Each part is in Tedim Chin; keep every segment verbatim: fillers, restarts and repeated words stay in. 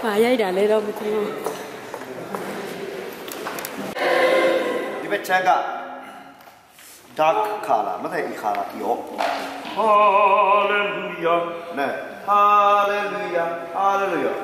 Ba yai da le lo bu teng. Di bet chega. Dak khala, mate i khala i op. Hallelujah. Ne. Hallelujah. Hallelujah.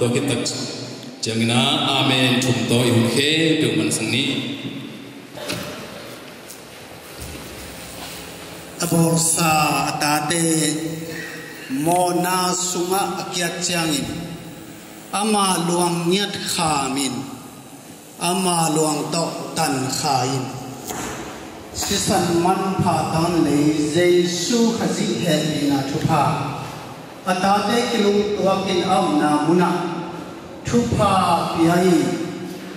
Tua khit tak ciangin ah amen thum tawh i hun khempeuh mansak ni. A bawlsa a tate mawhna sungah a kiat ciangin ama luang ngiat khamin ama luang tawh tan kha in. Sisan manpha tawn lei Jesu Khazih hehpihna thupha, a tate kilungtuakin a omna munah thupha pia in,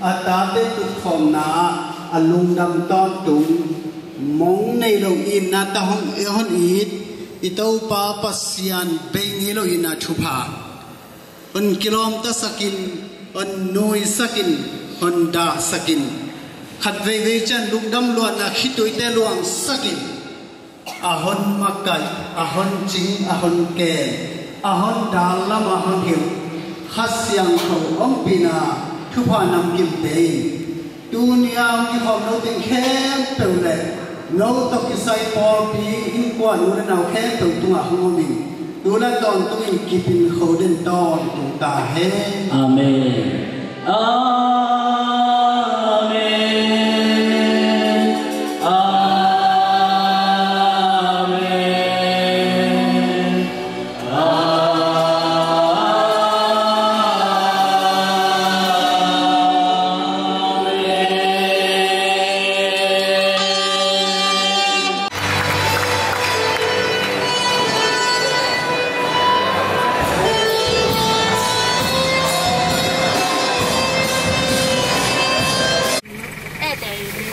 a tate tutkhawmna ah a lungdam tawntung, mong nei lo itna tawh hong, hong it i Topa Pasian bei ngei lo itna thupha hon kilawmtasakin, hon nuisakin, hon dahsakin, khat veivei ciang lungdam luatna khituite luangsakin, a hon makaih, a hon cing, a hon kem, a hon dal lam a hon hilh Kha Siangtho ompihna thupha namkimte in, tuni a hong kikhawm lo teng khempeuh le no tawh kisai pawlpi innkuan u le nau khempeuh tungah hong om in, tu le tawntungin kipin kho den tawntung ta hen. Amen. Amen. Amen.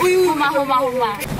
Ui, ui, homa, homa, homa.